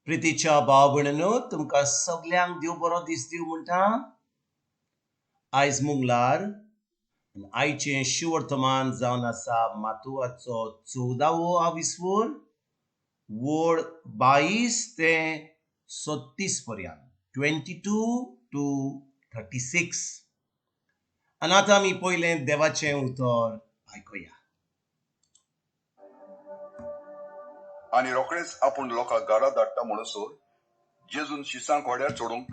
प्रितीच्या भाव भयणीनो, तुमकां सगल्यांक देव बरो दीस दिवं म्हणटा. आयज मुंगलार आयचें शिवर्तमान जावन आसा मातुवाचो 14वो आविस्वोर, वळ 22 ते 36 पर्यंत, 22 to 36. आनी आतां आमी पयलें देवाचें उतर आयकुया. आनी रोखडेच आपूण लोकांक घरा धाडटा म्हणसर जेजून शिसांक होड्यार चडूंक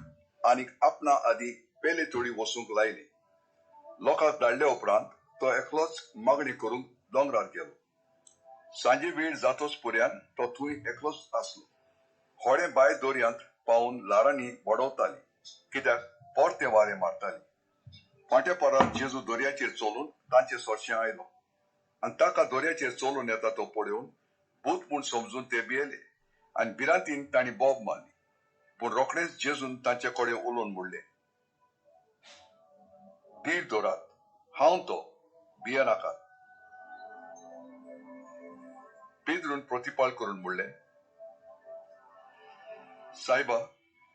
आनी आपणा आदीं पेले तोडी वचूंक लायली. लोकांक धाडल्या उपरांत तो एकलोच मागणी करूंक दोंगरार गेलो. सांजे वेळ जातोच पर्यंत तो थंय एकलोच आसलो. होडें भायर दर्यांत पावून ल्हारांनी बडवताली, कित्याक परतें वारें मारताली. फांट्या परार जेजू दर्याचेर चलून तांचे सरशें आयलो आनी ताका दर्याचेर चलून येता तो पळोवन भूत म्हूण समजून ते भियेले आनी भिरांतीन तांणी बोब मारली. पूण रोखडेच जेजून तांचे कडेन उलोवन म्हणलें, धीर धरात, हांव तो, भियेनाकात. पेद्रून प्रतिपाल करून म्हणलें, सायबा,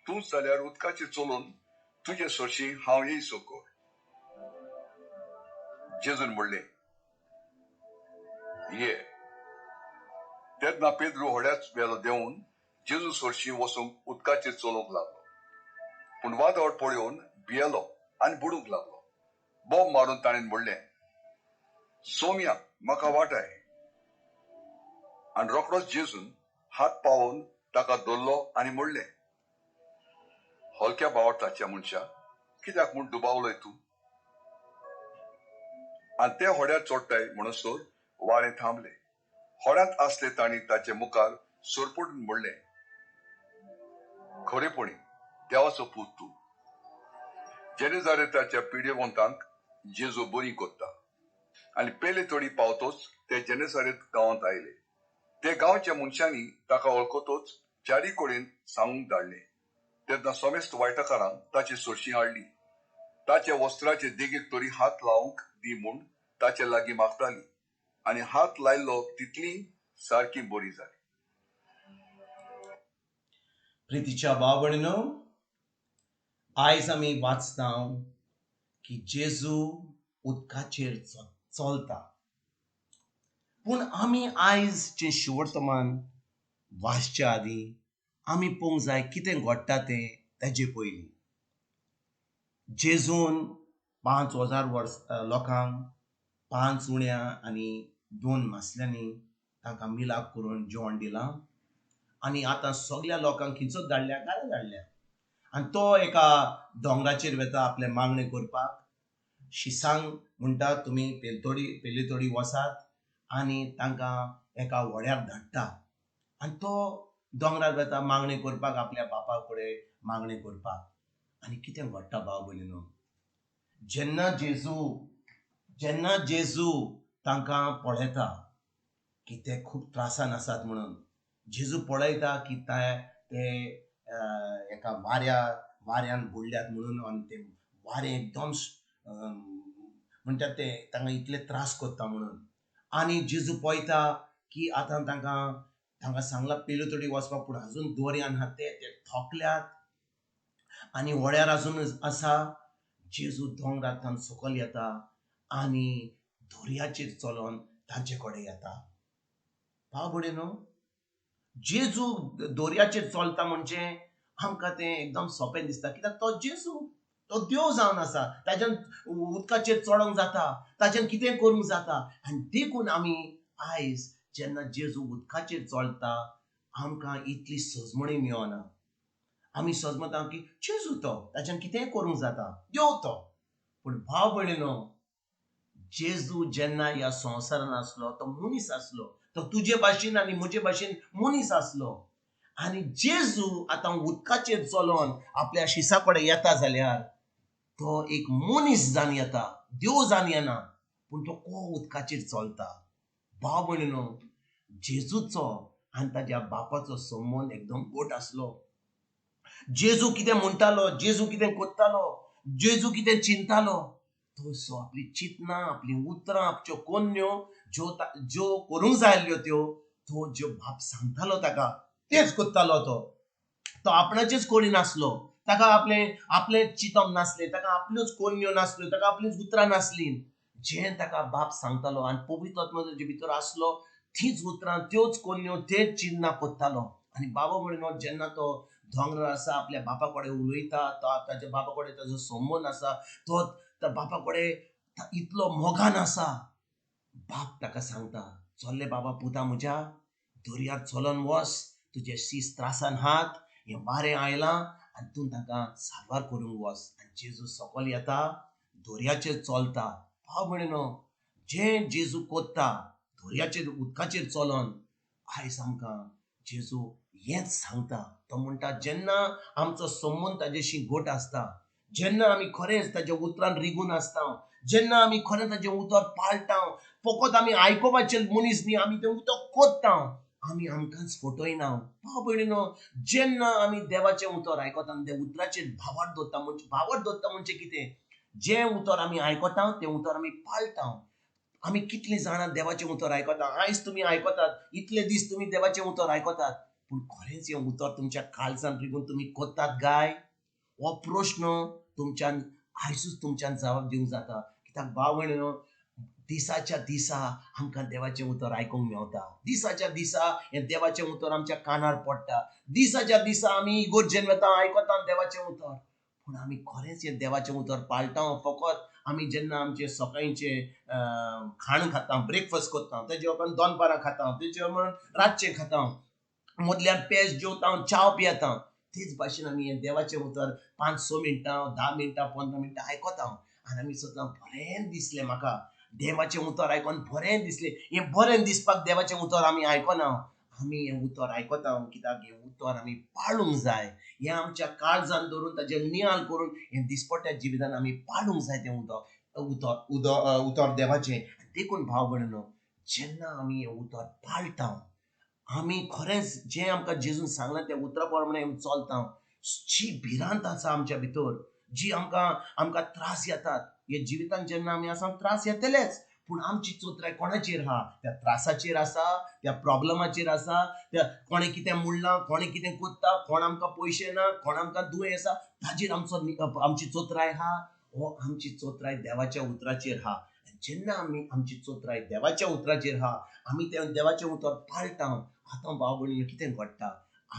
तूंच जाल्यार उदकाचेर चलून तुजे सरशीं हांव येयसो कर. जेजून म्हणलें, ये. तेन्ना पेद्रू होड्याच वेलो देंवून जेजू सरशीं वचूंक उदकाचेर चलूंक लागलो. पूण वादळ पळोवन भियेलो आनी बुडूंक लागलो. बोब मारून ताणें म्हणलें, सोम्या, म्हाका वाटाय. आनी रोखडोच जेजून हात पावोवन ताका धरलो आनी म्हणलें, हलक्या बावटाच्या मनशा, कित्याक म्हूण दुबावलोय तूं? आनी ते होड्यार चडटाय म्हणसर वारें थांबलें. होड्यांत आसले तांणी ताचे मुखार सरपटून म्हणलें, खरेपणी देवाचो पूत तूं. जेनेजारेताच्या पिडेवंतांक जेजू बरी करता. आनी पेले तोडी पावतोच ते जेनेसारेत गांवांत आयले. ते गांवच्या मनशांनी ताका वळखतोच चारी कडेन सांगूंक धाडले. तेन्ना समेस्त वायटकारांक ताची सरशीं हाडली. ताच्या वस्त्राचे देगेक तरी हात लावंक दी म्हूण ताचे लागीं मागताली आनी हात लायलो तितली सारकी बरी जाली. प्रितीच्या भाव भयणीनो, आयज आमी वाचता की जेजू उदकाचेर चलता. पूण आमी आयज जें शिवर्तमान वाचच्या आदीं आमी पळोवंक जाय कितें घडटा तें तेजे पयलीं. जेजून 5000 वर्स लोकांक 5 उण्या आनी 2 मासल्यांनी तांकां मिलाप करून जेवण दिलां आनी आतां सगल्या लोकांक खिंचत धाडल्या, घरा धाडल्या. आनी तो एका दोंगराचेर वता आपलें मागणें करपाक. शिसांक म्हणटा, तुमी पेली तोडी वसात आनी तांकां एका व्हड्याक धाडटा. आनी तो दोंगरार वता मागणें करपाक, आपल्या बापा कडेन मागणें करपाक. आनी कितें घडटा भाव भयणीनो, जेन्ना जेजू तांकां पळयता की ते खूब त्रासान आसात म्हणून, जेजू पळयता की ते एका वाऱ्यान बुडल्यात म्हणून, आनी ते वारें एकदम म्हणटात ते तांकां इतले त्रास करता म्हणून. आनी जेजू पळयता की आतां तांकां सांगलां पेले तोडी वचपाक, पूण अजून दोरयान आहा, ते थकल्यात आनी व्हड्यार अजून आसा. जेजू दोंगरांतल्यान सकयल येता आनी दर्याचेर चलोन तांचे कडेन येता. भाव भयणीनो, जेजू दर्याचेर चलता म्हणजे आमकां तें एकदम सोंपें दिसता, कित्याक तो जेजू, तो देव जावन आसा, ताज्यान उदकाचेर चडोंक जाता, ताज्यान कितें करूंक जाता. आनी देखून आमी आयज जेन्ना जेजू उदकाचेर चलता आमकां इतली सजमणी मेळना. आमी सजमता की जेजू तो, ताज्यान कितेंय करूंक जाता, देव तो. पूण भाव भयणीनो, जेजू जेन्ना ह्या संवसारान आसलो तो मनीस आसलो, तो तुजे भाशेन आनी म्हजे भाशेन मनीस आसलो. आनी जेजू आतां उदकाचेर चलोन आपल्या शिसा कडेन येता जाल्यार तो एक मनीस जावन येता, देव जावन येना, पूण तो को उदकाचेर चलता. भाव भयणीनो, जेजूचो आनी ताज्या बापाचो संबंद एकदम गोट आसलो. जेजू कितें म्हणटालो, जेजू कितें करतालो, जेजू कितें चिंतालो, तो सो आपली चिंतनां, आपलीं उतरां, आपच्यो कोन्न्यो ज्यो करूंक जाय आसल्यो त्यो तो ज्यो बाप सांगतालो ताका तेच करतालो तो. तो आपणाचेच करिनासलो, ताका आपलें आपलें चिंतप नासलें, ताका आपल्योच कोन्यो नासल्यो, ताका आपलींच उतरां नासलीं. जें ताका बाप सांगतालो आनी पवित्र आत्मो ताजे भितर आसलो तीच उतरां, त्योच कोन्यो, तेच चिन्नां कोत्तालो. आनी बाबा म्हणून जेन्ना तो दोंगरार आसा आपल्या बापा कडेन उलयता, तो ताच्या बापा कडेन ताजो संबंद आसा, तो बापा कडेन इतलो मोगान आसा. बाप ताका सांगता, चल्ले बाबा पुता म्हज्या, दर्यार चलोन वस, तुजे शीस त्रासान हात, हें वारें आयलां आनी तूं तांकां साल्वार करूंक वस. आनी जेजू सकयल येता, दर्याचेर चलता. भाव भयणीनो, जें जेजू कोत्ता दर्याचेर उदकाचेर चलोन, आयज आमकां जेजू हेंच सांगता. तो म्हणटा जेन्ना आमचो संबंद ताजेशी घट आसता, जेन्ना आमी खरेंच ताज्या उतरान रिगून आसता, जेन्ना आमी खरें ताजें उतर पाळटा, फकत आमी आयकुपाचें मनीस न्ही, आमी तें उतर कोत्ता, आमी आमकांच फटयना. भाव भयणीनो, जेन्ना आमी देवाचें उतर आयकता आनी त्या उतराचेर भावार्थ दवरता, म्हणजे भावार्थ दवरता म्हणजे कितें, जें उतर आमी आयकता तें उतर आमी पाळटा. आमी कितलीं जाणां देवाचें उतर आयकता? आयज तुमी आयकतात, इतले दीस तुमी देवाचें उतर आयकतात, पूण खरेंच हें उतर तुमच्या काळजान रिगून तुमी कोत्तात गाय? हो प्रश्न तुमच्यान आयजूच तुमच्यान जबाब दिवंक जाता. कित्याक भाव भयणीनो, दिसाच्या दिसा आमकां देवाचें उतर आयकूंक मेवता, दिसाच्या दिसा हें देवाचें उतर आमच्या कानार पडटा, दिसाच्या दिसा आमी इगोर्जेन वता आयकता देवाचें उतर, पूण आमी खरेंच हें देवाचें उतर पाळटा? फकत आमी जेन्ना आमचें सकाळचें खाण खाता, ब्रेकफास्ट करता, तेजे उपरांत दनपारां खाता, तेजे उपरांत रातचें खाता, मदल्यान पेज जेवता, च्याव पियेता, तेच भाशेन आमी हें देवाचें उतर 5-6 मिनटां, 10 मिनटां, 15 मिनटां आयकता आनी आमी सोदता बरें दिसलें म्हाका देवाचें उतर आयकोन, बरें दिसलें. हें बरें दिसपाक देवाचें उतर आमी आयकना, आमी हें उतर आयकता कित्याक हें उतर आमी पाळूंक जाय, हें आमच्या काळजान धरून ताजेर नियाळ करून हें दिसपट्ट्या जिवितान आमी पाळूंक जाय तें उतर उतर उतर देवाचें. देखून भाव भयणीनो, जेन्ना आमी हें उतर पाळटा, आमी खरेंच जें आमकां जेजून सांगलां त्या उतरा प्रमाणे आमी चलता, जी भिरांत आसा आमच्या भितर, जी आमकां आमकां त्रास येतात हे जिवितान, जेन्ना आमी आसा त्रास येतलेच, पूण आमची चोत्राय कोणाचेर आहा? त्या त्रासाचेर आसा, त्या प्रॉब्लमाचेर आसा, त्या कोणें कितें म्हणलां, कोणें कितें कोत्ता, कोण आमकां पयशे ना, कोण आमकां दुयेंस आसा, ताजेर आमचो आमची चोत्राय आहा. हो आमची चोत्राय देवाच्या उतराचेर आहा. जेन्ना आमी आमची चोत्राय देवाच्या उतराचेर आहा, आमी तें देवाचें उतर पाळटा, आतां भाव भयणीनो कितें घडटा,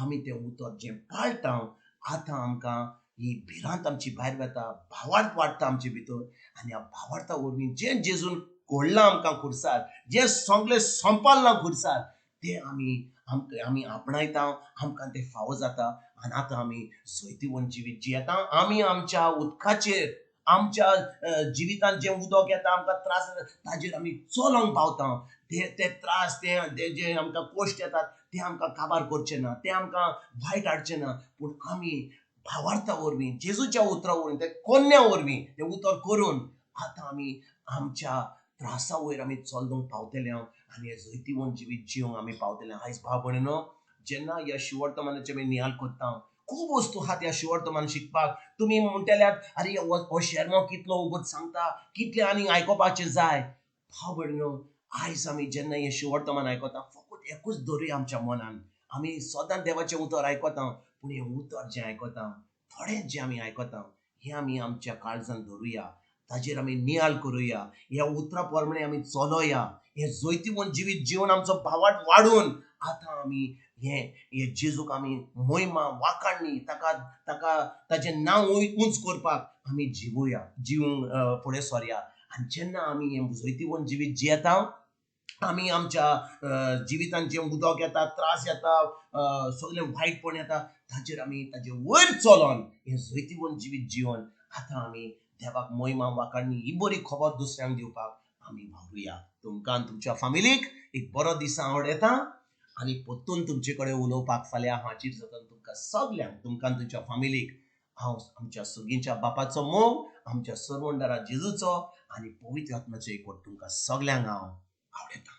आमी तें उतर जें पाळटा, आतां आमकां ही भिरांत आमची भायर वता, भावार्थ वाडटा आमचे भितर, आनी ह्या भावार्था वरवीं जें जेजून घडलां आमकां खुर्सार, जें सगळें संपालां खुर्सार, तें आमी आमकां आमी आपणायता, आमकां तें फावो जाता आनी आतां आमी जैतिवंत जिवीत जियेता. आमी आमच्या उदकाचेर, आमच्या जिवितांत जें उदक येता, आमकां त्रास येता, ताजेर आमी चलोंक पावता. ते ते त्रास, ते जे आमकां कश्ट येतात ते आमकां काबार करचे ना, ते आमकां वायट हाडचे ना, पूण आमी भावार्था वरवीं, जेजूच्या उतरा वरवीं, ते कोन्या वरवीं तें उतर करून आतां आमी आमच्या त्रासा वयर आमी चलोवंक पावतले आनी हें जैतिवंत जिवीत जिवंक आमी पावतले. आयज भाव भयणीनो, जेन्ना ह्या शिवर्तमानाचें आमी नियाळ करता, खूब वस्तू आहात ह्या शिवर्तमान शिकपाक. तुमी म्हणटल्यात, आरे हो शेरमो कितलो उगत सांगता, कितलें आनी आयकुपाचें जाय. भाव भयणीनो, आयज आमी जेन्ना हें शिवर्तमान आयकता, फकत एकूच धरुया आमच्या मनान, आमी सदां देवाचें उतर आयकता, पूण हें उतर जें आयकता, थोडें जें आमी आयकता, हें आमी आमच्या काळजान धरुया, ताजेर आमी नियाळ करुया, ह्या उतरा प्रमाणे आमी चलोया, हें जैतिवंत जिवीत जिवन आमचो भावार्थ वाडून आतां आमी हें जेजूक आमी मोहिमा वाखाणणी, ताका ताका ताजें नांव उंच करपाक आमी जिवुया, जिवूंक फुडें सरया. आनी जेन्ना आमी हें जैतिवंत जिवीत जियेता, आमी आमच्या जिवितांत जें उदक येता, त्रास येता, सगळें वायटपण येता, ताजेर आमी ताजे वयर चलोन हें जैतिवंत जिवीत जिवन आतां आमी देवाक मोहिमा वाखाणणी ही बरी खबर दुसऱ्यांक दिवपाक आमी वावरुया. तुमकां आनी तुमच्या फामिलीक एक बरो दीस आवडटा आनी परतून तुमचे कडेन उलोवपाक फाल्यां हाजीर जाता. तुमकां सगल्यांक, तुमकां तुमच्या फामिलीक हांव आमच्या सगळींच्या बापाचो मोग, आमच्या सरवंडारा जेजूचो आनी पवित्र आत्म्याचो एकवट तुमकां सगल्यांक हांव आवडटा.